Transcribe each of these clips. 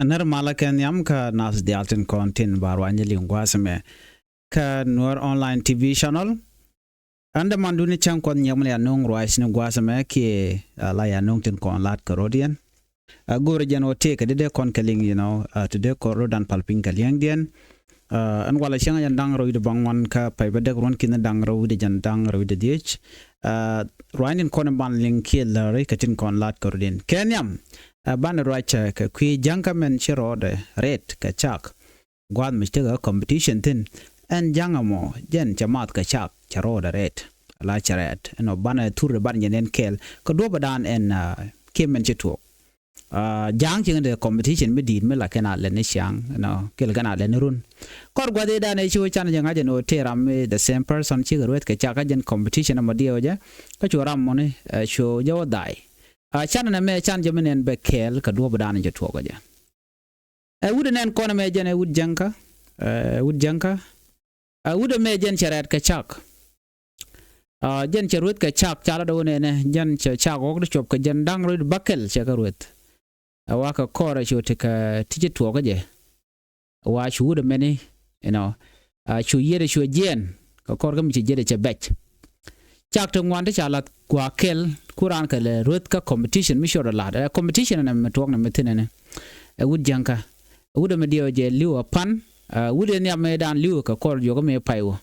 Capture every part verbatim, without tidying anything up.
Nɛr malä kɛ nhiam kä nath diaal tin kɔn tin ba ruany liŋ gua̱a̱th ɛmɛ kä Nuer Online T V channel. Ɛn dämandun ni cäŋ Kuɔth Nyiɛk mi la ya nööŋ ruac ni gua̱a̱th ɛmɛ kiɛ, ah, la ya nööŋ tin kɔn la̱t kɛ rɔ̱diɛn. Ah, go̱o̱rä jɛn ɣöö tëëkɛ dee dee kɔn kɛ liŋ, you know, ah, te dee kɔn rɔ̱dan pal piny kɛ li̱eŋdiɛn. Ah, ɛn walɛ cäŋ jɛn da̱ŋ rɛw wi̱cdɛ bäŋuan kä pay bädäk ruɔ̱n ki̱n da̱ŋ rɛw wi̱cdɛ jɛn da̱ŋ rɛw wi̱cdɛ dhiec. Ah, ruacnin kɔn in ban liŋ kiɛ läri kɛ tin kɔn la̱t kɛ rɔ̱diɛn. Kɛ nhiam, ah, banɛ ruac, ah, kɛ kui̱ ja̱ŋkä mɛn ci rɔɔdɛ rɛt kɛ cak. Gua̱a̱th mi ci tekɛ competition thi̱n. Ɛn ja̱ŋ ɛmɔ jɛn cɛ math kɛ cak cɛ rɔɔdɛ rɛt. La cɛ rɛt. Ɛnɔ banɛ thur de banɛ jɛ nɛn kɛɛl. Kɛ duɔ̱pɛ dan ɛn, ah, kiɛ mɛn ci tuɔɔk. Ah, ja̱a̱ŋ cieŋ de competition mi di̱i̱t mi la kɛn a lɛn ni ciaŋ, you know, kɛl kɛn a lɛn ni run. Kɔr gua̱th i̱ dan ɛ ci wä can jɛ ŋa̱c ɛn ɣöö tëë ram mi the same person cikɛ rueth kɛ cak kä jɛn competition ɛmɔ diɛw jɛ. Kä cu ram mɔni, eh, cu jɛ wä dha̱a̱y. Ah, can ɛn ɛmɛ can jɛ mi nɛn bɛ kɛɛl kɛ duɔ̱pɛ dan jɛ tuɔɔk jɛ. Ɛ wut ɛnɛn kɔn ɛmɛ jɛn ɛ wut jäŋkä, ɛ wut jäŋkä. Ɛ wut ɛmɛ jɛn cɛ rɛt kɛ cak. Ah, jɛn cɛ rueth kɛ cak, ca lat ɣöö nɛnɛ jɛn cɛ cak ɣɔk di cuɔp kɛ jɛn da̱ŋ rueth bäkɛl cɛ kɛ rueth. Ɛ wa kɛ kɔr ɛ cu ti kɛ ti ci tuɔɔkä jɛ. Ɛ wa cu wut ɛmɛni, you know, ah, cu yiet ɛ cu jiɛɛn kɛ kɔr kä mi ci jiet ɛ cɛ bɛc. Cak ti ŋuan ti ca lath gua̱a̱ kɛl ku raan kɛ lɛ rueth kä competition mi cuɔt ɛ la̱t. Ɛ competition ɛnɛ mi tuɔɔk ni mi thi̱n ɛnɛ. Ɛ wut jäŋkä. Ɛ wut ɛmɛ diɛw jɛ li̱w ɛ pan. Ah, wut ɛ nhiam mi dan li̱w kɛ kɔr juɔkä mi pay wä.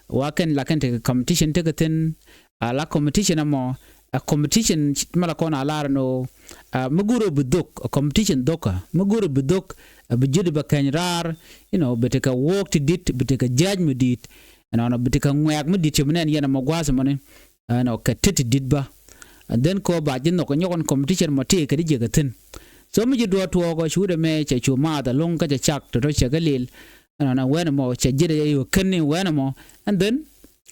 Wa kɛn la kɛn tekɛ competition tekɛ thi̱n, a la competition ɛmɔ, a competition mi la kɔn a lar ɛn ɣöö, a mi go̱o̱r ɛ bi dhok, a competition dhokä, mi go̱o̱r ɛ bi dhok, a bi ji̱t bɛ kɛny raar, you know, bi tekɛ work ti di̱t, bi tekɛ jiac mi di̱i̱t, ɛnɔnɔ bi tekɛ ŋuɛ̈ɛ̈k mi di̱t ci mi nɛn yɛn ɛmɔ gua̱a̱th ɛmɔni, ɛnɔ kɛ tet ti di̱t bä. And then kɛ ɣöö ba ji̱ nhɔk ɛ nyɔk ɛn competition mɔ tëëkɛ di jiäk ɛ thi̱n. So mi ji̱ duɔ̱ɔ̱r tuɔɔk ɔ cu wut ɛmɛ cɛ cu maath ɛlɔ̱ŋ kä cɛ cak tɔ̱tɔ̱ cɛ kɛ lil. Ɛnɔnɔ wɛn ɛmɔ cɛ ji̱t ɛ yɛ kän ni wɛn ɛmɔ. And then,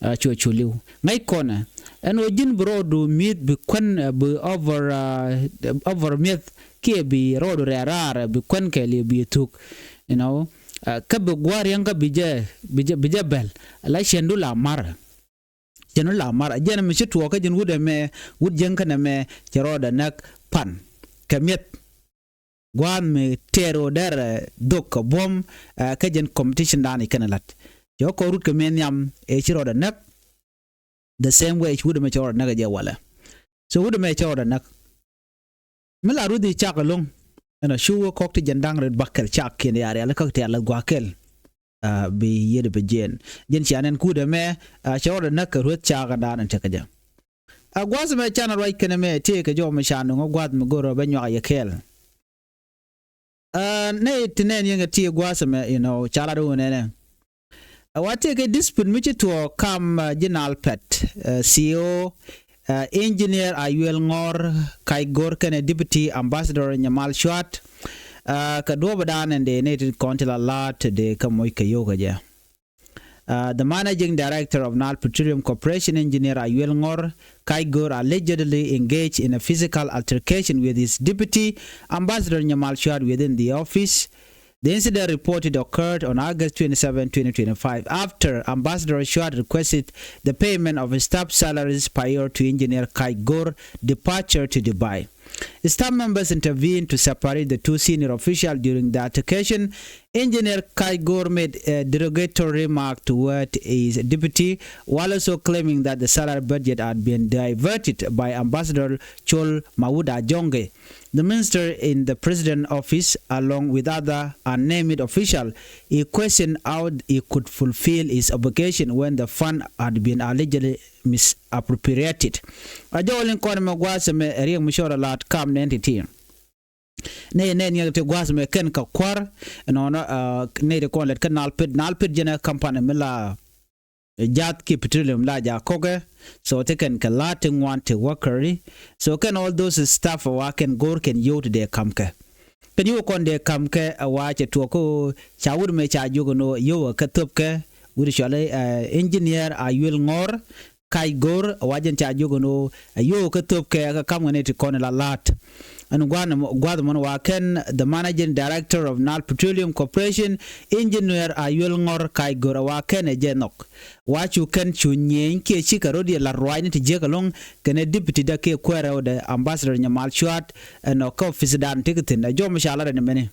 ah, cuɛ cu li̱w. Ŋäc kɔnɛ ɛn ɣöö ji̱n bi rɔɔdu mi̱eth bi kuän, ah, bi over, ah, over mi̱eth kiɛ bi rɔɔdu rɛɛ raar, ah, bi kuän kɛɛliw bi thuk. You know, ah, kä bi gua̱a̱r yɛn kä bi jɛ, bi jɛ, bi jɛ bɛl. La ciɛndu la mar. Ciɛndu la mar. Jɛn mi ci tuɔɔk kä ji̱n wut ɛmɛ, wut jäŋkä nɛmɛ cɛ rɔɔdɛ näk pan kɛ mi̱eth. Gua̱a̱th mi tɛɛr ɣöö dɛrɛ dhok kɛ buɔ̱m, eh, kä jɛn competition dan i̱ kɛn la̱t. Cɛ kɔr rut kɛ mi nhiam ëë ci rɔɔdɛ näk. The same way ci wut ɛmɛ ci rɔɔdɛ näk ɛ jɛ walɛ. So wut ɛmɛ ci rɔɔdɛ näk. Mi la ruth i̱ cak ɛlɔ̱ŋ. Ɛnɔ cu wä kɔk ti jɛn da̱ŋ ret bäkɛl cak kiɛn ya rial kä ti ala gua̱a̱kɛl. Ah, bi yiet bi jiɛn. Jiɛn cia nɛn kut ɛmɛ, ah, ci rɔɔdɛ näk kɛ rueth cak ɛn dan ɛn tekɛ jɛ. A gua̱a̱th ɛmɛ can ruac kɛn ɛmɛ tëëkɛ jɔw mi ca nuŋ ɛ gua̱a̱th mi go̱r ɛ bɛ nyuak yɛ kɛɛl. Ah, nɛy ti nɛn yɛn kɛ ti gua̱a̱th ɛmɛ, you know, ca lat wun ɛnɛ. A wa tëëkɛ dispute mi ci tuɔɔk kam, ah, ji̱ NALPET, ah, C E O, ah, Engineer Ayuel Ŋɔr Kac Go̱r kɛnɛ Deputy Ambassador Nyamal Cuat, ah, kɛ duɔ̱ɔ̱p dan ɛn dee nɛy ti kɔn ti la la̱a̱t te dee kä moc kɛ yio̱w kɛ jɛ. Uh, the managing director of Nile Petroleum Corporation, Engineer Ayuel Ngor Kaigor, allegedly engaged in a physical altercation with his deputy, Ambassador Nyamal Shuat, within the office. The incident reported occurred on August twenty-seven, twenty twenty-five, after Ambassador Shuat requested the payment of staff salaries prior to Engineer Kaigor departure to Dubai. Staff members intervened to separate the two senior officials during the altercation. Engineer Kaigor made a derogatory remark toward his deputy, while also claiming that the salary budget had been diverted by Ambassador Chol Mauda Jonge, the minister in the president's office, along with other unnamed officials. He questioned how he could fulfill his obligation when the fund had been allegedly misappropriated. A jɔɔl in kɔn mɛ gua̱a̱th mɛ riɛk mi cɔɔl a laat kam nɛn ti̱ti̱. Nɛy nɛn ŋiɛk ti gua̱a̱th mɛ kɛn kɛ kua̱r. Ɛnɔnɔ, ah, nɛy ti kɔn lɛt kä NALPET. NALPET jɛn ɛ company mi la jath ki petroleum la ja kɔkɛ. So ti kɛn kɛ la̱a̱t ti ŋuan ti workeri. So kɛn all those stuff wa kɛn go̱o̱r kɛn yio̱w ti dee kam kɛ. Kɛn yio̱w kɔn dee kam kɛ a wa cɛ tuɔk kä ɣöö ca wut mɛ ca jiök ɛn ɣöö yio̱w ɛ kä thöp kɛ wut cɔal i̱, eh, Engineer Ayuel Ŋɔr Kac Go̱r, a wa jɛn ca jiök ɛn ɣöö a yio̱w ɛ kä thöp kɛ kä kam kɛ ni ti kɔn la la̱a̱t. Ɛn gua̱a̱th ɛmɔ, gua̱a̱th ɛmɔ wa kɛn the managing director of Nile Petroleum Corporation, Engineer Ayuel Ŋɔr Kac Gör, wa kɛn ɛ jɛ nhɔk. Wa cu kɛn cu nyieny kiɛ cikɛ rɔ̱diɛn la ruacni ti jiäk ɛlɔ̱ŋ kɛnɛ deputy dä kiɛ kuäär rɛwdɛ, Ambassador Nyamal Cuat, ɛnɔ kä office dan ti kɛ thi̱n. Ɛ jɔw mi ca lat ɛn mɛni.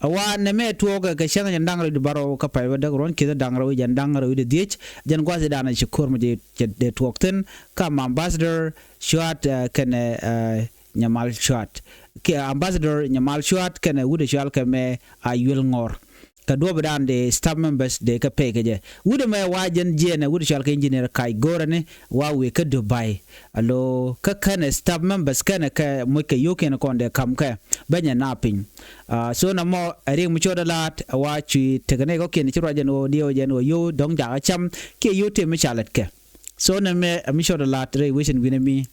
Ɛ wa nɛmɛ tuɔɔkɛ kɛ cäŋ jɛn da̱ŋ rɛw wi̱cdɛ bärɔw kä pay wä däk ruɔ̱n ki̱th da̱ŋ rɛw wi̱cdɛ da̱ŋ rɛw wi̱cdɛ dhiec. Jɛn gua̱a̱th dan ci ko̱r mi dee tuɔɔk thi̱n kä ma Ambassador Cuat, ɛ, kɛnɛ, ɛ, Nyamal Cuat. Kɛ Ambassador Nyamal Cuat kɛnɛ wut ɛ cɔal kɛ mɛ Ayuel Ŋɔr. Kɛ duɔ̱ɔ̱p dan dee staff members dee kɛ pay kɛ jɛ. Wut ɛmɛ wa jɛn jiɛɛnɛ wut ɛ cɔal kɛ Engineer Kac Gör ɛni wa wëë kä Dubai. Alo kä kɛnɛ staff members kɛnɛ kɛ moc kɛ yio̱o̱kiɛn kɔn dee ka̱m kɛ bä nyɛ na piny. Ah, so nɔmɔ ɛ riɛk mi cot ɛ la̱a̱t ɛ wa cui̱ tekɛ nɛy kɔ̱kiɛn ci ruac jɛn ɣöö diɛw jɛn ɣöö yio̱w dɔ̱ŋ jakä cam kiɛ yio̱w tëë mi ca lät kɛ. So nɛmɛ ɛ mi cot ɛ la̱a̱t rɛy wecin wi̱nɛ mi.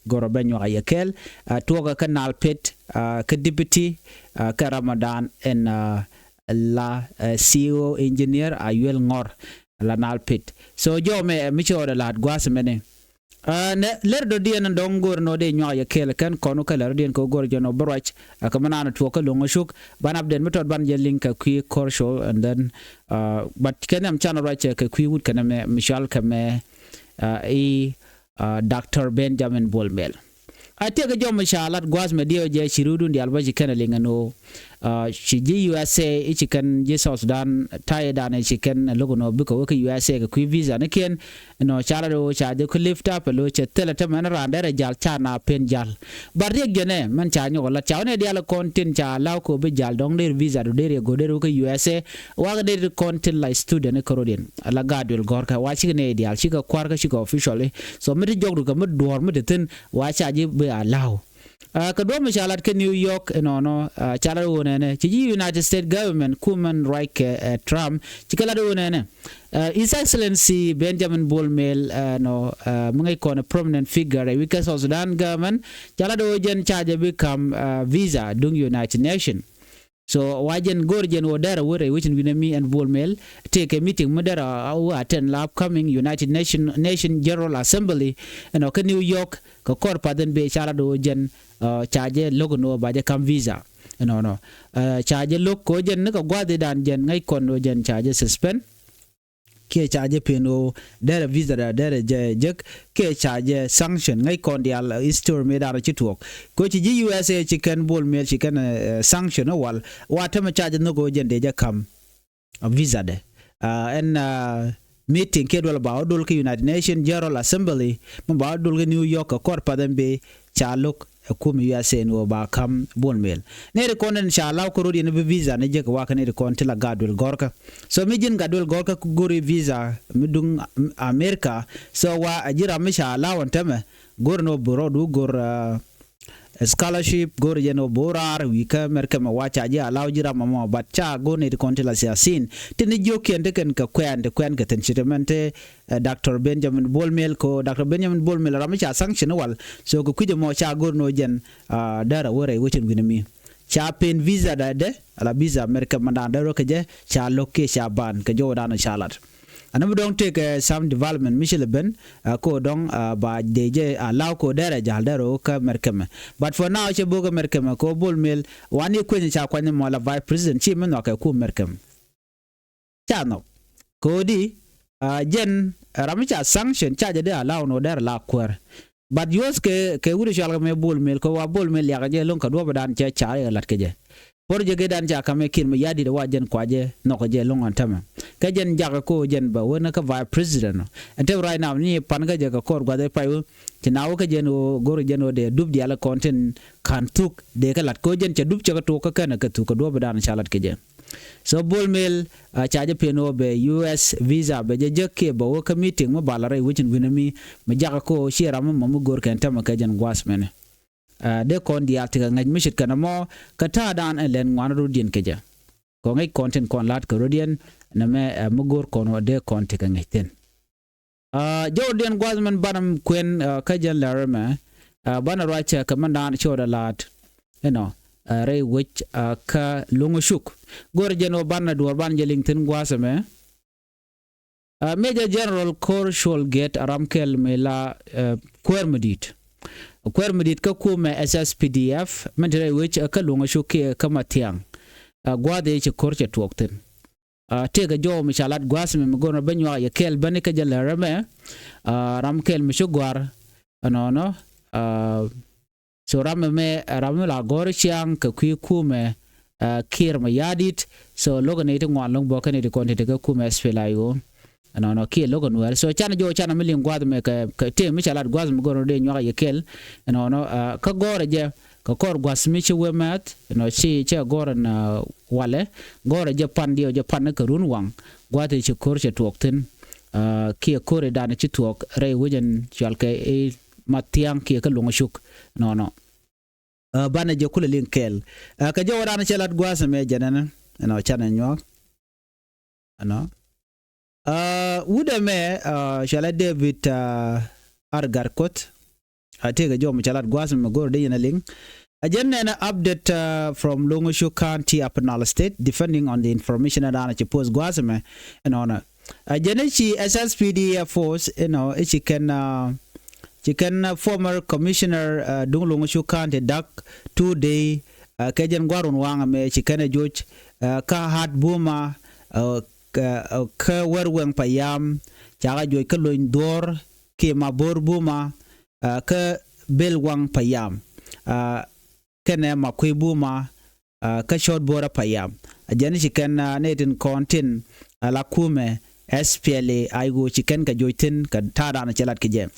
Gör ɔ bɛ nyuak a yɛ kɛɛl, ah, tuɔɔkɛ kä Nile Pit, ah, kä deputy, ah, kä Ramadan ɛn, ah, la, eh, C E O engineer Ayuel Ŋɔr la Nile Pit. So jɔw mɛ, eh, mi ci ɣɔdɛ la̱a̱t gua̱a̱th mɛni. Ah, nɛ lɛr dɔ̱diɛn dɔ̱ŋ go̱r nɔ dee nyuak yɛ kɛɛl kɛn kɔn wä kä lɛr dɔ̱diɛn kɛ wä go̱r jɛ nɔ bä ruac, ah, kɛ mi naan tuɔɔk kä lo̱ŋ ɔ cuk, ban update mi tɔt ban jɛ liŋ kɛ kui̱ Korsol and then, ah, but kɛ nhiam can ruac kɛ kui̱ wut kɛn mɛ mi cɔal kɛ mɛ, ah, i̱ ah, Doctor Benjamin Bol Mel. A tëëkɛ jɔw mi ca lat gua̱a̱th mɛ diɛw jɛ ci rudun diaal bä ci kɛn a liŋ ɛn ɣöö, ah, ci ji̱ U S A i̱ ci kɛn ji̱ South Sudan ta̱yɛ dan i̱ ci kɛn a lo̱k ɛn ɣöö bikɛ wä kä U S A kɛ kui̱ visa ni kiɛn. Ɛn ɣöö ca lat ɣöö ca jɛ kä lift up ɛ lo̱ cɛ thilɛ tämɛ ni raan derɛ jal ca na pen jal. But riɛk jɛnɛ mɛn ca nyɔk ɛ lat ca wä ni diaal kɔn tin ca law kɛ ɣöö bi jal dɔ̱ŋ der visa du der yɛ go̱r der wä kä U S A. Wakɛ der kɔn tin la student ni kärɔ̱diɛn. La gaat duël gɔ̱rkä wa cikɛ nɛy diaal cikɛ kua̱rkä cikɛ official i̱. So mi ti jɔkdu kɛ mi duɔ̱ɔ̱r mi ti thi̱n wa ca ji̱ bi a la̱w. Ah, kɛ duɔ̱ɔ̱p mi ca lat kä New York inɔnɔ, ah, ca lat wun ɛnɛ ci ji̱ United States government kumɛn ruac kɛ, eh, Trump cikɛ lat wun ɛnɛ. Ah, His Excellency Benjamin Bol Mel, eh, nɔ, ah, mi ŋäc kɔn prominent figure rɛy wi̱c kä South Sudan government ca lat wun jɛn ca jɛ bi ka̱m, ah, visa duŋ United Nation. So wa jɛn go̱r jɛn wä dɛr a wä rɛy wecin wi̱nɛ mi ɛn Bol Mel tëëkɛ meeting mi dɛr a wä attend la upcoming United Nation, Nation General Assembly ɛnɔ kä New York kɛ kɔr path ɛn bee ca lat wä jɛn, ah, ca jɛ lo̱k ɛn wä ba jɛ ka̱m visa ɛnɔnɔ. Ah, ca jɛ lo̱k kɛ wä jɛn ni kɛ gua̱thidan jɛn ŋäc kɔn wä jɛn ca jɛ suspend. Kiɛ ca jɛ pen ɣöö derɛ visa da derɛ jɛ jek kiɛ ca jɛ sanction ŋäc kɔn diaal, eh, history mi dan ci tuɔɔk. Kɛ ci ji̱ U S A ci kɛn Bol Mel ci kɛn, eh, sanction wal wa tämɛ ca jɛ nhök ɣöö jɛn dee jɛ ka̱m visa dɛ. Ah, ɛn, ah, meeting kiɛ duɔl ba wä dol kä United Nations General Assembly mi ba wä dol kä New York kɛ kɔr path ɛn bee ca lo̱k ɛ kum U S A ɛn ɣöö ba ka̱m Bol Mel. Nɛy ti kɔn ɛn ca law kä ro̱diɛn bi visa ni jek wa kä nɛy ti kɔn ti la gaat duël gɔ̱rkä. So mi ji̱n gaat duël gɔ̱rkä go̱ri visa mi duŋ America. So wa a ji̱ ram mi ca law ɛn tämɛ go̱r ɛn ɣöö bi rɔɔdu go̱r, ah, scholarship go̱r jɛn ɣöö bi wä raar wi̱i̱ kä America mɛ wa ca ji̱ a law ji̱ ram ɛmɔ, but ca go̱r nɛy ti kɔn ti la siasin ti ni jiökiɛn ti kɛn kɛ kuɛɛn ti kuɛɛn kɛ thi̱n ci ti mɛn ti eh, Doctor Benjamin Bol Mel kɛ ɣöö Doctor Benjamin Bol Mel ram mi ca sanction wal. So kɛ kui̱c ɛmɔ ca go̱r ni ɣöö jɛn, ah, däär a wä rɛy wecin wi̱nɛ mi. Ca pen visa da dɛ ala visa America mandan däär wä kɛ jɛ ca lo̱k kiɛ ca ban kɛ jɔwdan ca lat. Ani bi dɔ̱ŋ tëëkɛ, eh, some development mi ci lɛ ben, ah, kɛ ɣöö dɔ̱ŋ, ah, ba dee jɛ a law kɛ ɣöö däär a jal däär wä kä America mɛ. But for now cɛ bo̱k America mɛ kɛ ɣöö Bol Mel wani kueny ca kuany mɔ la vice president ci mi nhɔakɛ ku America mɛ. Ca nhɔk. Kodi, ah, jɛn ram mi ca sanction ca jɛ dee allow ni wä dɛr la kuäär. But U S kɛ, kɛ wut cual kɛ mɛ Bol Mel kɛ wa Bol Mel liakɛ jɛ lo̱ŋ kɛ duɔ̱pɛ dan cɛ ca yɛ lat kɛ jɛ. Por jɛ kɛ dan ca kamɛ Kiir Mayardit wa jɛn kua jɛ nhɔk kɛ jɛ lo̱ŋ an tämɛ. Kɛ jɛn jakɛ ko jɛn bɛ wä ni kä vice president. Ɛn te right now ni pan kä jɛ kɛ kɔr guath ɛ pay wä. Ci na wä kä jɛn wä go̱r jɛn wä dee dup dial kɔn tin kan thuk dee kɛ lat ko jɛn cɛ dup cɛ kɛ tok kä kɛn kɛ thuk kɛ duɔ̱pɛ dan ca lat kɛ jɛ. So Bol Mel, ah, ca jɛ pen ɣöö bɛ U S visa bɛ jɛ jek kiɛ bɛ wä kä meeting mi bal rɛy wecin wi̱nɛ mi, mi jakä ko ciɛ ram mi mɔ mi go̱r kɛn tämɛ kɛ jɛn gua̱a̱th mɛnɛ. Ah, dee kɔn diaal ti kɛ ŋäc mi ce̱tkɛ nɔmɔ kɛ ta̱a̱dan ɛn lɛn ŋuan rɔ̱diɛn kɛ jɛ. Kɔ ŋäc kɔn tin kɔn la̱t kɛ rɔ̱diɛn nɛmɛ, ah, mi go̱r kɔn ɣöö dee kɔn ti kɛ ŋäc thi̱n. Ah, jɔwdiɛn gua̱th mɛn banɛ kuɛn, ah, kä jɛn lɛr ɛmɛ, ah, banɛ ruac kɛ mɛn daan cɔɔdɛ la̱a̱t. Inɔ, ah, rɛy wec, ah, kä lo̱ŋ cuk. Go̱rɛ jɛn ɣöö banɛ duɔ̱ɔ̱r banɛ jɛ liŋ thi̱n gua̱a̱th ɛmɛ. Ah, Major General Korsol Get a ram kɛl mi la, ah, kuäär mi di̱i̱t. Kuäär mi di̱t kä kumɛ S S P D F min te rɛy wec kä Luŋä Cuk kiɛ kä Mathiaŋ. Gua̱a̱th ëë ci ko̱r cɛ tuɔɔk thi̱n. Tëëkɛ jɔw mi ca lat gua̱a̱th ɛmɛ mi go̱o̱r bä nyuak yɛ kɛɛl bäni kä jɛ lär ɛmɛ. Ram kɛl mi ci gɔ̱a̱r ɛnɔnɔ. So ram ɛmɛ ram mi la gɔ̱r ciaŋ kɛ kui̱ kumɛ Kiir Mayardit. So lo̱k ni ti ŋuan lo̱ŋ bä kɛn ti kɔn ti ti kä kumɛ S P L A I O. Ɛnɔnɔ kiɛ lo̱k ɛn wɛr. So canɛ jɔw canɛ mi liŋ gua̱a̱th ɛmɛ kɛ tëë mi ca lat gua̱a̱th ɛmɛ go̱o̱r dee nyuak yɛ kɛɛl. Ɛnɔnɔ kä gɔ̱rɛ jɛ kɛ kɔr gua̱a̱th mi ci wee mɛth ɛnɔ ci cɛ gɔ̱rɛ na walɛ. Gɔ̱rɛ jɛ pan diɛw jɛ pan kɛ run waŋ. Gua̱a̱th ci ko̱r cɛ tuɔɔk thi̱n. Kiɛ ko̱r idan ci tuɔɔk rɛy wecɛn cual kɛ i̱ Mathiaŋ kiɛ kä Luŋä Cuk. Ɛnɔnɔ banɛ jɛ kulɛ liŋ kɛɛl. Kɛ jɔwä dan cɛ lat gua̱a̱th ɛmɛ jɛnɛn ɛnɔ canɛ nyuak. Ɛnɔ wut ɛmɛ cualɛ David Argar Kuoth. Tëëkɛ jɔw mi ca lat gua̱a̱th ɛmɛ go̱o̱r dee yɛn a liŋ. A jɛn nɛn update from Luŋä Cuk County, Upper Nile State, depending on the information ɛ dan ci post gua̱a̱th ɛmɛ. Ɛnɔnɔ a jɛn ci S S P D F force ɛnɔ ci kɛn ci kɛn former commissioner duŋ Luŋä Cuk County Dak Tuur Dei. Kɛ jɛn gua̱run waŋ ɛmɛ ci kɛn ɛ joc kä Hat Buma kä Wɛr Wɛŋ Payam, cakɛ joc kä Lony Dhuɔ̱ɔ̱r kiɛ Mabor Buma kä Bil Waŋ Payam kɛnɛ Makuei Buma kä Cɔt Borɛ Payam. A jɛn ci kɛn nɛy tin kɔn tin a la kumɛ S P L A I O ci kɛn kɛ joc thi̱n kɛ ta̱a̱ dan cɛ lat kɛ jɛ.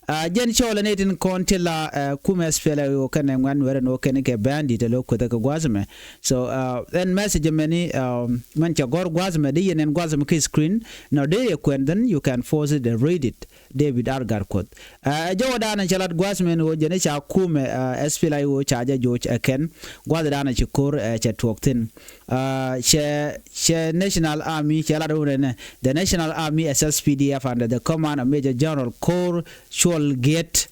A jɛn cɔɔlɛ nɛy tin kɔn tin la kumɛ S P L A I O kɛnɛ ŋuɛn wɛrɛ ni wä kɛn kɛ bɛn di̱t ɛ lo̱k kuethɛ kɛ gua̱a̱th ɛmɛ. So ɛn message ɛmɛni mɛn cɛ gɔ̱r gua̱a̱th ɛmɛ dee yɛn ɛn gua̱a̱th ɛmɛ kä screen. Nɔ dee yɛ kuɛn, then you can force it and read it. David Argar Kuoth. Ɛ jɔwä dan cɛ lat gua̱a̱th mɛn ɣöö jɛn ca kumɛ S P L A I O ca jɛ joc ɛ kɛn gua̱a̱th dan ci ko̱r ɛ cɛ tuɔɔk thi̱n. Cɛ cɛ National Army cɛ lat ɣöö nɛnɛ the National Army S S P D F under the command of Major General Kor Chol Giet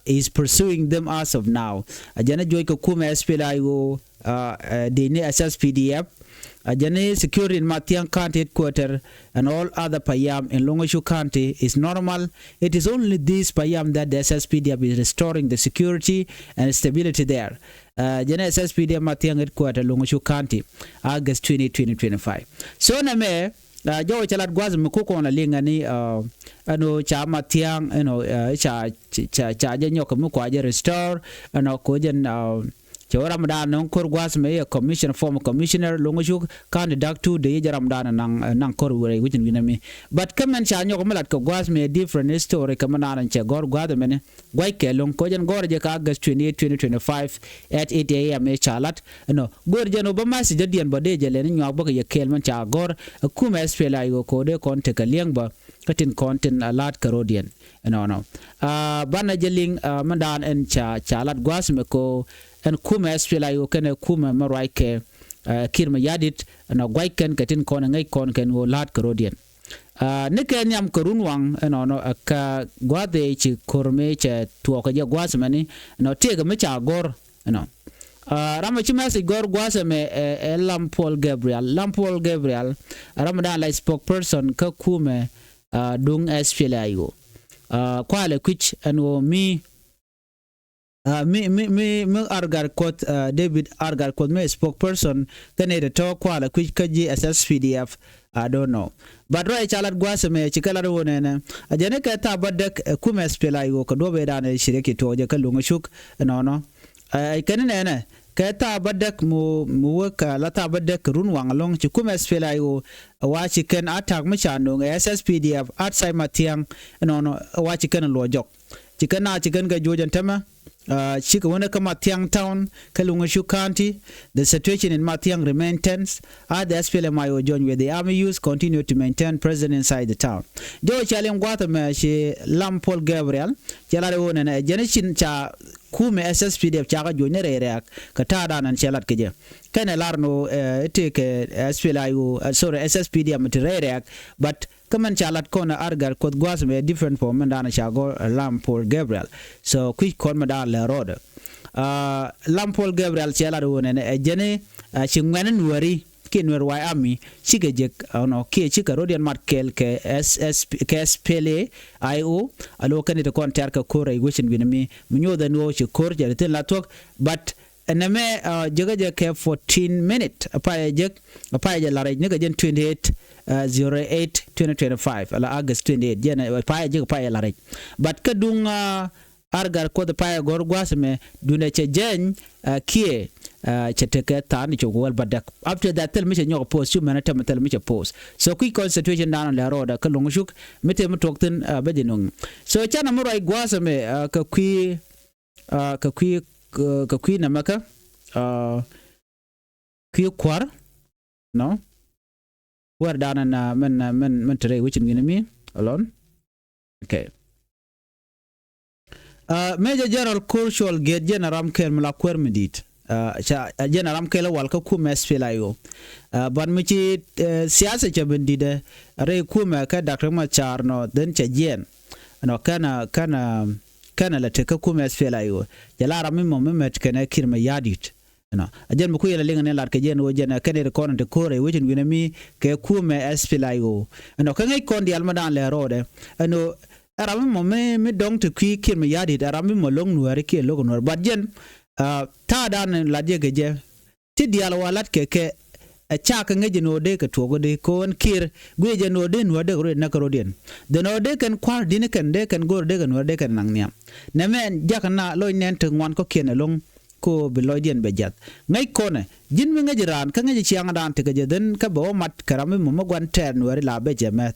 is pursuing them as of now. A jɛn a joc kɛ kumɛ S P L A I O dee ni S S P D F. A jɛn ni security in Mathiang County headquarter and all other payam in Luŋä Cuk County is normal. It is only this payam that the S S P D F is restoring the security and stability there. Jɛn ni S S P D F Mathiang headquarter Luŋä Cuk County, August twenty, twenty twenty-five. So nɛ mɛ jɔwä cɛ lat gua̱th mi kukɔn a liŋ ani ɛn ɣöö ca Mathiang ɛn ɣöö ca ca jɛ nyɔk mi kua jɛ restore ɛn ɣöö ko jɛn Cɛ wä ram dan nɔŋ kor gua̱th mɛ yɛ commissioner, former commissioner Luŋä Cuk County Dak Tuur Dei yɛ jɛ ram dan naŋ kor wurɛ wi̱cin wi̱nɛ mi. But kä mɛn ca nyɔk mi lat kɛ gua̱th mɛ different story kɛ mɛ dan cɛ gɔr gua̱th mɛni. Gua̱c kɛ loŋ ko jɛn gɔr jɛ ka August twenty-eight, twenty twenty-five at eight A M ɛ ca lat. Ɛnɔ gɔr jɛn wä bä message jɛ diɛn bä dee jɛ lɛni nyuak bä kɛ yɛ kɛɛl mɛn ca gɔr. Ɛ kumɛ S P L A I O ko dee kɔn tekɛ liɛŋ bä kä tin kɔn tin a la̱t kɛ rɔ̱diɛn. Ɛnɔnɔ banɛ jɛ liŋ mɛn dan ɛn ca ca lat gua̱th mɛ ko ɛn kumɛ S P L A I O kɛnɛ kumɛ mɛ ruac kɛ Kiir Mayardit ɛnɔ gua̱c kɛn kɛ tin kɔn ɛ ŋäc kɔn kɛn ɣöö la̱t kɛ rɔ̱diɛn. Ni kɛ nhiam kɛ run waŋ ɛnɔnɔ ɛ ka gua̱th ëë ci ko̱r mëë cɛ tuɔɔk kɛ jɛ gua̱th mɛni ɛnɔ tëëkɛ mi ca gɔ̱r ɛnɔ. Ram ɛ ci message gɔ̱r gua̱th ɛmɛ ɛ Lam Paul Gabriel. Lam Paul Gabriel ram ɛ dan la spokesperson kä kumɛ duŋ S P L A I O. Kualɛ kui̱c ɛn ɣöö mi mi mi mi mi Argar Kuoth, David Argar Kuoth mi spokesperson kɛnɛ tɛ tɔ̱ kualɛ kui̱c kä ji̱ S S P D F. I don't know. But ruac ca lat gua̱th ɛmɛ ci kɛ lat ɣöö nɛnɛ a jɛn kɛ thaap bä däk ɛ kumɛ S P L A I O kɛ duɔ̱p ëë dan ɛ ci riɛk ci tuɔɔk jɛ kä Luŋä Cuk ɛnɔnɔ. Kɛn nɛnɛ kɛ thaap bä däk mi mi wek la thaap bä däk kɛ run waŋ ɛlɔ̱ŋ ci kumɛ S P L A I O wa ci kɛn attack mi ca no̱o̱ŋ ɛ S S P D F outside Mathiang ɛnɔnɔ wa ci kɛn luɔ jɔk. Ci kɛn na ci kɛn kɛ juɔc ɛn tämɛ. Cikɛ wänɛ kä Mathiang Town kä Luŋä Cuk County. The situation in Mathiang remain tense as the S P L M I O joined with the army youth continue to maintain presence inside the town. Jɔw cɛ liŋ gua̱th ɛmɛ ci Lam Paul Gabriel cɛ lat ɛ ɣöö nɛnɛ ɛ jɛn cin ca kumɛ S S P D F cakɛ juɔc ni rɛy rɛ̈ɛ̈k kɛ ta̱a̱ dan ɛn cɛ lat kɛ jɛ. Kɛnɛ lar ni ɣöö ɛ tëëkɛ S P L A I O, sorry, S S P D F mi ti rɛy rɛ̈ɛ̈k. But kä mɛn ca lat kɔn ɛ Argar Kuoth gua̱th mɛ different from mɛn dan ca gɔr Lam Paul Gabriel. So kui̱c kɔn mɛ dan lɛ rɔɔdɛ. Lam Paul Gabriel cɛ lat ɣöö nɛnɛ ɛ jɛn ci ŋuɛ̈ni nuääri kiɛ Nuer White Army cikɛ jek, ɛnɔ, kiɛ cikɛ rɔ̱diɛn mat kɛɛl kɛ S S P, kɛ S P L A I O. Alo kɛn i̱ ti kɔn tɛ̈r kɛ ko̱r rɛy wecin wi̱ni mi mi nyothɛ ni ɣöö ci ko̱r cɛ ti thin la thuɔ̱k. But ɛnɛ mɛ, uh, jekä jɛ kɛ fourteen minute a payɛ jek, a payɛ jɛ la rɛc ni kɛ jɛn twenty eight, uh, zero eight twenty twenty five ala August twenty eight. Jɛn a payɛ jek a payɛ la rɛc. But kä duŋ, uh, Argar Kuoth payɛ gɔ̱r gua̱a̱th mɛ duundɛ cɛ jɛny, uh, kiɛ, uh, cɛ tekɛ tha̱a̱n i̱ cok wäl bädäk. After that thil mi cɛ nyɔk post cu mɛn a tɛmɛ thil mi cɛ post. So kui̱ constitution dan lɛ rɔɔdɛ kä luŋ cuk mi te mi tuɔk thi̱n, uh, bɛ jɛ nuŋ. So canɛ mi ruac gua̱a̱th mɛ, uh, kɛ kui̱, uh, kɛ kui̱, uh, kɛ kui̱ nɛmɛ kä, uh, kui̱ kua̱r, nɔ. Wɛr danɛ na mɛn, mɛn, mɛn te rɛy wecin wi̱ni mi alɔn. Okay. Uh, Major General Col Cuɔl Gate jɛn a ram kɛl mi la kuäär mi di̱i̱t. Uh, ca, uh, jɛn a ram kɛl a wal kä kumɛ S P L A I O. Uh, ban mi ci, uh, siasa cɛ ben di̱i̱t, uh, rɛy kumɛ kä Doctor Machar nɔ, then cɛ jiɛn. Nɔ, kɛn a, kɛn a, kɛn a la tek kä kumɛ S P L A I O. Jɛ la ram mi mɔ mi mɛt kɛnɛ Kiir Mayardit. Ɛnɔ, a jɛn mi ku yɛl a liŋ ni lat kɛ jɛn ɣöö jɛn ɛ kɛn ɛ ri kɔn ti ko̱r ɛ wecin wi̱nɛ mi kɛ kumɛ S P L A I O. Ɛnɔ, kä ŋäc kɔn diaal mi daan lɛ rɔɔdɛ. Ɛnɔ, ɛ ram mi mɔ mi, mi dɔŋ ti kui̱ Kiir Mayardit, ɛ ram mi mɔ lo̱ŋ Nuääri kiɛ lo̱k Nuäär. But jɛn, ah, ta̱a̱ daan lat jɛ kɛ jɛ. Ti diaal wa lat kɛ kɛ, ɛ ca kɛ ŋäc jɛ ni ɣöö dee kɛ tuɔɔk di kɛ ɣöö ɛn Kiir guic jɛ ni ɣöö dee Nuäär dee kɛ rɔ̱diɛn näk kɛ rɔ̱diɛn. Then ɣöö dee kɛn kua̱r di̱n kɛn dee kɛn go̱o̱r dee kɛ Nuäär dee kɛn naŋ nhiam. Nɛmɛ ɛn jakä na loc nɛn ti ŋuan kɔ̱kiɛn ɛlɔ̱ŋ. Ko bi lɔcdiɛn bɛ jiath. Ŋäc kɔnɛ, ji̱n mi ŋäc raan, kä ŋäc ciaŋdan ti kɛ jɛ dhän kä bɛ wä mat kɛ ram mi mɔ mi gua̱n tɛɛr Nuääri la bɛ jɛ mɛth.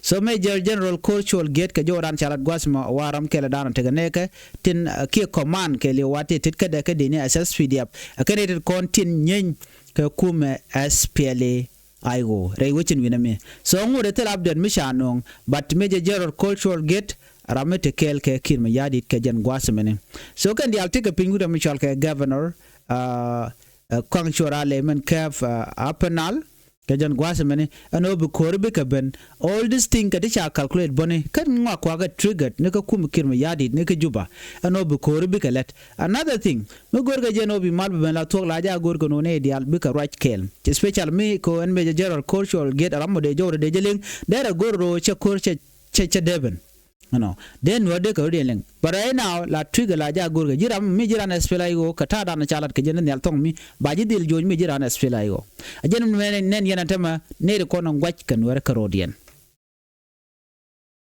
So Major General Col Cuɔl Gate kɛ jɔwdan ca lat gua̱th mɔ wa ram kɛlɛ dan ti kɛ nɛɛkɛ tin, uh, kiɛ command kɛ li̱w wa ti tit kädɛ kä dini S S P D F. Ɛ kɛn itit kɔn tin nyeny kɛ kumɛ S P L A I O rɛy wecin wi̱nɛ mi. So ŋut ɛ thil update mi ca nööŋ, but Major General Col Cuɔl Gate ram mi te kɛɛl kɛ Kiir Mayardit kɛ jɛn gua̱a̱th mɛni. So kɛn diaal tekɛ piny wut ɛ mi cɔal kɛ governor, uh, uh, Kɔaŋ Cuɔr Alɛ mɛn kɛɛp, uh, Upper Nile kɛ jɛn gua̱a̱th mɛni. Ɛn ɣöö bi ko̱ri bikɛ ben. All this thing kɛ ti ca calculate bäni. Kɛn ŋɔak kuakä triggered ni kä kum Kiir Mayardit ni kä Juba. Ɛn ɣöö bi ko̱ri bikɛ lɛt. Another thing, mi görkɛ jɛn ɣöö bi mal bi ben la thuɔ̱k la jaa görkɛ no̱o̱ŋ nɛy diaal bikɛ ruac kɛɛl. Especially mi kɛ ɣöö ɛn Major General Col Cuɔl Gate ram mɔ dee jɔwdɛ dee jɛ liŋ. Derɛ gör ro̱o̱ cɛ ko̱r cɛ, cɛ, cɛ dee ben. Ɛnɔ, dee Nuäär dee kɛ rɔ̱diɛn liŋ. But right now la trigger la jaa görkɛ ji̱ ram mi ji̱ ran S P L A I O kɛ ta̱a̱ dan ca lat kɛ jɛn nhial thɔŋ mi ba ji̱ dhil jo̱o̱c mi ji̱ ran S P L A I O. A jɛn mi nɛn, nɛn yɛn a tämɛ nɛy ti kɔn in gua̱c kɛ Nuäär kɛ rɔ̱diɛn.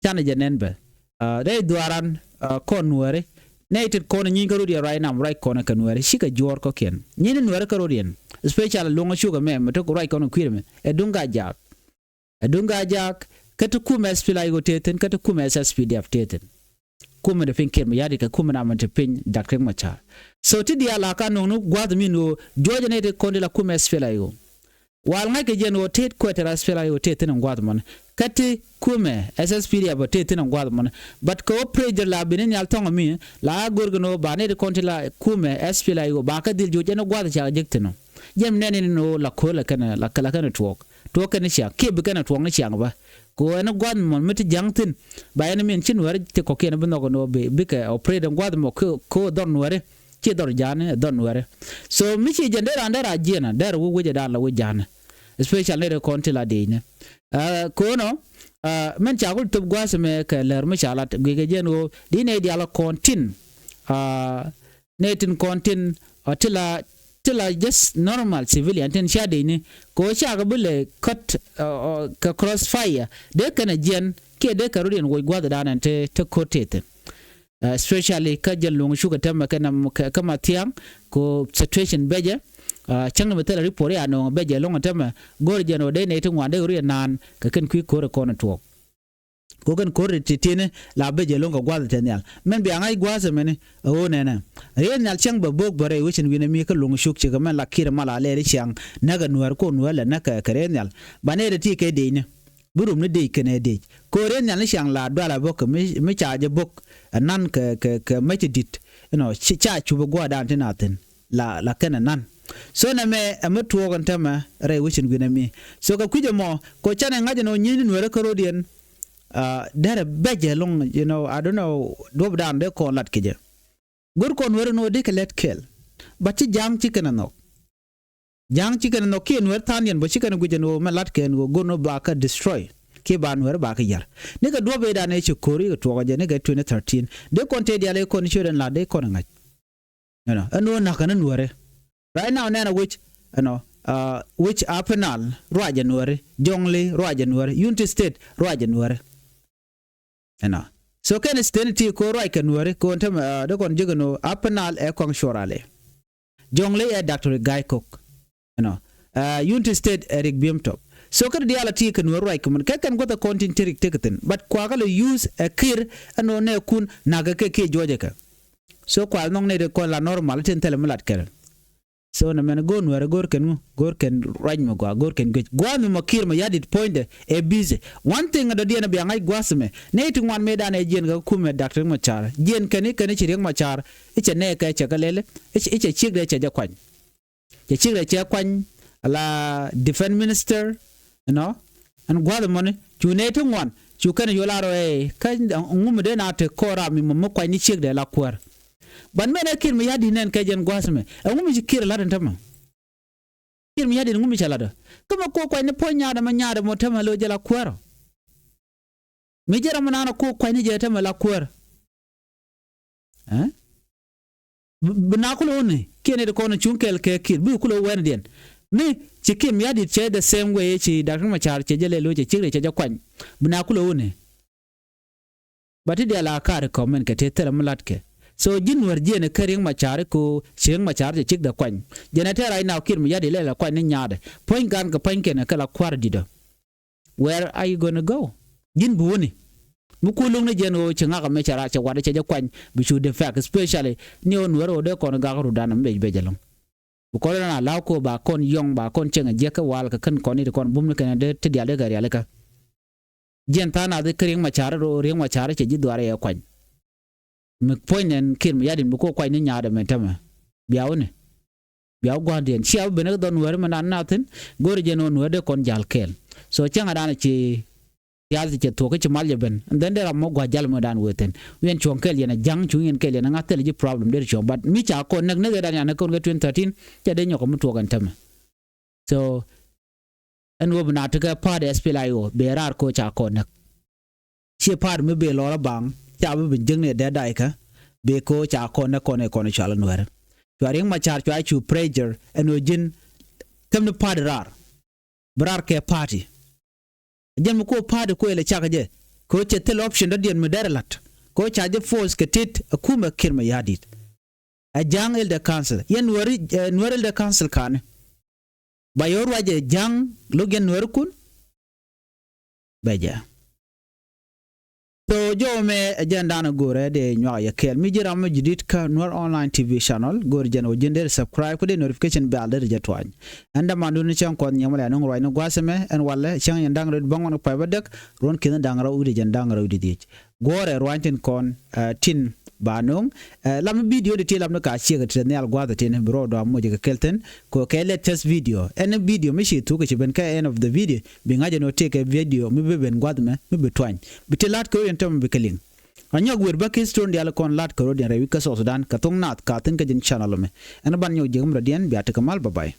Canɛ jɛ nɛn bɛ. Ah, rɛy dhuaaran, ah, kɔn Nuääri. Nɛy tit kɔn nyieny kä rɔ̱diɛn right now, ruac kɔn kɛ Nuääri. Cikɛ juɔ̱ɔ̱r kɔ̱kiɛn. Nyieny Nuääri kä rɔ̱diɛn. Especially luɔ̱ŋä cukɛ mɛ, mɛ tok ruac kɔn kui̱r mɛ. Ɛ duŋ Gaa-jaak. Ɛ duŋ Gaa-jaak. Kä ti kumɛ S P L A I O tëë thi̱n, kä ti kumɛ S S P D F tëë thi̱n. Kumɛ ti piny Kiir Mayardit kɛ kumɛ na mɛ ti piny Doctor Riek Machar. So ti diaal a ka nöŋ ni gua̱th min ɣöö juɔ̱ɔ̱cɛ nɛy ti kɔn ti la kumɛ S P L A I O. Wal ŋa̱ckɛ jɛn ɣöö tet kuɛ ti ras pɛl a ɣöö tet thi̱n in gua̱a̱th mɔni. Kä ti kumɛ S S P D F tet thi̱n in gua̱a̱th mɔni. But kɛ ɣöö pressure la bini nhial thɔ̱ŋ mi la a go̱r kɛn ɣöö ba nɛy ti kɔn ti la kumɛ S P L A I O ba kä dhil juɔc ɛn gua̱a̱th ca jek thi̱n ɔ. Jɛn nɛn in ɣöö la ko̱l la kɛn, la kɛn tuɔɔk. Tuɔɔk kɛn ciaŋ kiɛ bi kɛn tuɔɔk ni ciaŋ bä. Kɛ ɣöö ɛn gua̱a̱th mɔni mi ti ja̱ŋ thi̱n. Ba ɛn min ci Nuääri ti kɔ̱kiɛn bi nhɔk ɛn ɣöö bi, bikɛ operate in gua̱a̱th mɔ kɛ, kɛ ɣöö dhɔr Nuääri. Ci dhɔr ja̱a̱ni, dhɔr Nuääri. So mi ci jɛn dee raan dee ra jiɛn a dee ra wä wecɛ daan la wä ja̱a̱ni. Especially nɛy ti kɔn ti la dee ni. Ah, ko̱nɔ, ah, mɛn ca kul thop gua̱a̱th mɛ kɛ lɛr mi ca lat guikɛ jɛn ɣöö di nɛy diaal kɔn tin. Ah, nɛy tin kɔn tin, ah, ti la, ti la just normal civilian tin cia dee ni. Kɛ ɣöö cakɛ bi lɛ kɔt, ah, ah, kɛ crossfire. Dee kɛn a jiɛn kiɛ dee kɛ rɔ̱diɛn woc gua̱a̱th daan ɛn ti, ti ko̱t ti thi̱n. Ah, especially kä jɛn luŋ cukɛ tämɛ kɛ nam kɛ, kä Mathiaŋ ko situation becɛ. Ah, cäŋ ni mi thilɛ report ya nööŋ becɛ lo̱ŋ tämɛ go̱r jɛn ɔ dee nɛy ti ŋuan dee ri naan kɛ kɛn kui̱ ko̱r kɔn tuɔɔk. Ko kɛn ko̱r ti tieni la becɛ lo̱ŋ kɛ gua̱th tɛ nhial. Mɛn bia ŋa̱c gua̱th mɛni a ɣöö nɛnɛ. Riet nhial cäŋ bɛ bo̱k bɛ rɛy wecin wi̱nɛ mi kä luŋ cuk cikɛ mɛn la ki̱r mal a lɛɛri ciaŋ. Näk a Nuäär ko Nuäär lɛ näk kɛ, kɛ riet nhial. Ba nɛɛri ti kɛ dee ni. Bi rum ni dec kɛnɛ dec. Ko̱r in nhial ni ciaŋ la dual a bok kɛ mi, mi ca jɛ bok. Ɛ nan kɛ, kɛ, kɛ mec ti dit. You know, ci, ca cup ɛ gua̱a̱r dan ti na thi̱n. La, la kɛn ɛ nan. So nɛ mɛ ɛ mi tuɔɔk ɛn tämɛ rɛy wecin guinɛ mi. So kɛ kui̱c ɛmɔ, kɛ canɛ ŋa̱c ɛn ɔ nyieny ni Nuäärä kä ro̱diɛn. Ah, derɛ bɛc ɛlɔ̱ŋ, you know, I don't know, duɔ̱p dan dee kɔn lat kɛ jɛ. Go̱r kɔn Nuäärä ni ɣöö dee kɛ lɛt kɛl. But ci ja̱a̱ŋ ci kɛn ɛ nhɔk. Ja̱a̱ŋ ci kɛn nhɔk kiɛ Nuɛr tha̱a̱ŋdiɛn bä ci kɛn guic ɛn ɣöö mɛ la̱t kɛ ɛn ɣöö go̱r ni bakɛ destroy kiɛ ba Nuɛr bakɛ yär. Nikɛ duɔ̱p ëëdan ëë ci ko̱r ikɛ tuɔɔk ɛ jɛ nikɛ twenty thirteen dee kɔn tëëdial ëë kɔn ciöt ɛn la̱t dee kɔn ɛ ŋa̱c. Ɛnɔ ɛn ɣöö na̱kɛ ni Nuɛri. Right now nɛn a wi̱c ɛnɔ wi̱c Upper Nile ruacɛ Nuɛri, Jonglei ruacɛ Nuɛri, Unity State ruacɛ Nuɛri. Ɛnɔ so kɛn state ti ko̱r ruac kɛ Nuɛri ko̱n tämɛ dee kɔn ji̱ kɛn ɣöö Upper Nile ɛ Kɔaŋ Cuɔl Rali. Jonglei ɛ Doctor Gai Kok. Ɛnɔ Unity State ɛ Riek Biem Top. So kä diaal a ti kɛ Nuɛr ruac kɛ mɛn kɛ kɛn guäth ɛ kɔn tin ti Riek tekɛ thi̱n but kuakä lɛ use ɛ Kiir ɛn ɣöö nɛ kun na̱kɛ kɛ kiɛ juɔcɛ kɛ. So kual nhɔk nɛ ti kɔn la normal tin thilɛ mi lat kɛn. So nɛ mɛn go̱o̱r Nuɛr go̱o̱r kɛn ŋu go̱o̱r kɛn ruac mi gɔaa go̱o̱r kɛn guic gua̱a̱th mi ma Kiir Mayardit puɔ̱nydɛ ɛ busy. One thing ɛ dɔ̱diɛn ɛ bia ŋa̱c gua̱a̱th mɛ nɛ ti ŋuan mëëdan ɛ jiɛn kɛ kumɛ Doctor Riek Machar jiɛn kɛn i̱ kɛn i̱ ci Riek Machar i̱ cɛ nɛɛkɛ cɛ kɛ lɛli i̱ cɛ ciekdɛ cɛ jɛ kuany. Cɛ ciekdɛ cɛ kuany ala defense minister. Ɛnɔ ɛn gua̱th mɔni cu nɛy ti ŋuan cu kɛn cu lar ɛ kä ŋumi dee na te kɔɔr ram mi mɔ mi kuany ni ciekdɛ la kuäär. Ban mɛn ɛ Kiir Mayardit nɛn kɛ jɛn gua̱th mɛ ɛ ŋumi ci Kiir lat ɛn tämɛ. Kiir Mayardit ŋumi cɛ lat ɛ kä mɛ ko̱ kuany ni puɔ̱ny nyaadɛ mɛ nyaadɛ mɔ tämɛ lo̱c jɛ la kuäär ɔ. Mi jɛ ram mi naan ɛ ko̱ kuany ni jɛ tämɛ la kuäär. Bi na kulɛ wuni kiɛ ni ti kɔn cuŋ kɛl kɛ Kiir bi kulɛ wɛn diɛn. Mi ci Kiir Mayardit cɛ the same way ci Doctor Machar cɛ jɛ lɛ lo̱c cɛ cikri cɛ jɛ kuany. Bi na kulɛ wuni. Ba ti dial a ka̱r kɔmɛn kɛ ti thilɛ mi latkɛ. So ji̱n wär jiɛn kä Riek Machar ko ci Riek Machar cɛ cik dɛ kuany. Jɛn ɛ tɛr right now Kiir Mayardit lɛ la kuany ni nyaadɛ puɔ̱ny gan kɛ puɔ̱ny kɛn kɛ la kua̱r di̱t ɔ. Where are you gonna go? Ji̱n bi wuni mi ku lo̱ŋ ni jɛn ɣöö ci ŋak amɛ cɛ raar cɛ wat cɛ jɛ kuany bi cu defect especially ni ɣöö Nuɛr ɣöö dee kɔn gak rutdan amɛ bec bec ɛlɔ̱ŋ. Bi kɔn rɛn a la̱w köö ba kɔn yɔ̱ŋ ba kɔn cieŋ a jiäk kä wal kɛ kän kɔn i̱ ti kɔn bum ni kɛn dee ti dial dee kɛ rialikä. Jiɛn tha̱a̱ŋ nath i̱ kä Riek Machar ɣöö Riek Machar cɛ ji̱ dhuaar yɛ kuany. Mi puɔ̱ny nɛn Kiir Mayardit bi ku kuany ni nyaadɛ mɛ tämɛ. Bia wuni. Bia wä gua̱ndiɛn cia wä ben kä dhɔn Nuɛri mɛ nan nathin go̱ri jɛn ɣöö Nuɛri dee kɔn ja̱l kɛɛl. So cäŋ adan ci piath cɛ thuɔ̱k kä ci mal jɛ ben and then dee ram mɔ gua̱ jal mɛ dan wee thin wiɛn cuɔ̱ŋ kɛɛl yɛn a ja̱ŋ cuŋ yɛn kɛɛl yɛn a ŋa̱th thil ji̱ problem dee cuɔ̱ŋ but mi ca kɔn näk näk ëëdan yan kä kɔn kä twenty thirteen ca dee nyɔk kɛ mi tuɔɔk ɛn tämɛ. So ɛn ɣöö bi na tekɛ pa̱a̱t S P L A I O bee raar kɛ ɣöö ca kɔn näk. Ciɛ pa̱a̱t mi bee lɔr a baŋ ca bi bi jiäkni ɛ dee daikä bee kɛ ɣöö ca kɔn näk kɔn ɛ kɔn ɛ cual Nuɛri. Cua Riek Machar cua cu pressure ɛn ɣöö ji̱n thämni pa̱a̱t raar. Bi raar kɛ pa̱a̱ti. Jɛn mi ku pa̱a̱ti ku ilɛ cak jɛ kɛ ɣöö cɛ thil option dɔ̱diɛn mi dɛr ɛ la̱t kɛ ɣöö ca jɛ force kɛ tet ɛ kumɛ Kiir Mayardit. Ɛ ja̱a̱ŋ Elder Council yɛn Nuɛri, Nuɛri Elder Council ka̱ni. Ba yɛ wä ruacɛ ja̱ŋ lo̱k yɛn Nuɛrikun. Bɛ jɛ. So jɔw mɛ ɛ jɛn danɛ go̱rɛ dee nyuak yɛ kɛɛl mi ji̱ ram mi ji̱ di̱t kä Nuɛr Online T V channel go̱rɛ jɛn wä ji̱n dee subscribe kä dee notification bell dee jɛ tuany. Ɛn dämandun ni cäŋ kuɔth nyiɛmɛ lɛ nuŋ ruacni gua̱a̱th ɛmɛ ɛn walɛ cäŋ yɛn da̱ŋ rɛw bäŋuan kɛ pay bädäk ruɔ̱n ki̱n da̱ŋ rɛw wi̱cdɛ jɛn da̱ŋ rɛw wi̱cdɛ dhiec. Guɔ̱ɔ̱rɛ ruany tin kɔn tin ba no̱o̱ŋ. Lam ni video di ti lam ni ka ciek ti nhial gua̱a̱th tin bi rɔɔdu a moc kɛ kɛl thi̱n kɛ kɛ latest video. Ɛn video mi ci thuk kɛ ci ben kɛ end of the video bi ŋa̱c ɛn ɔ tëëkɛ video mi bi ben gua̱a̱th mɛ mi bi tuany bi ti la̱t kɛ rɔ̱diɛn tɔmɔ bi kɛ liŋ. A nyɔk wer bä ki story dial kɔn la̱t kɛ rɔ̱diɛn rɛy wi̱c kä South Sudan kɛ thoŋ naath ka thi̱n kä jɛn channel mɛ. Ɛn ban nyɔk jiäk mi rɔ̱diɛn bia tekɛ mal, bye bye.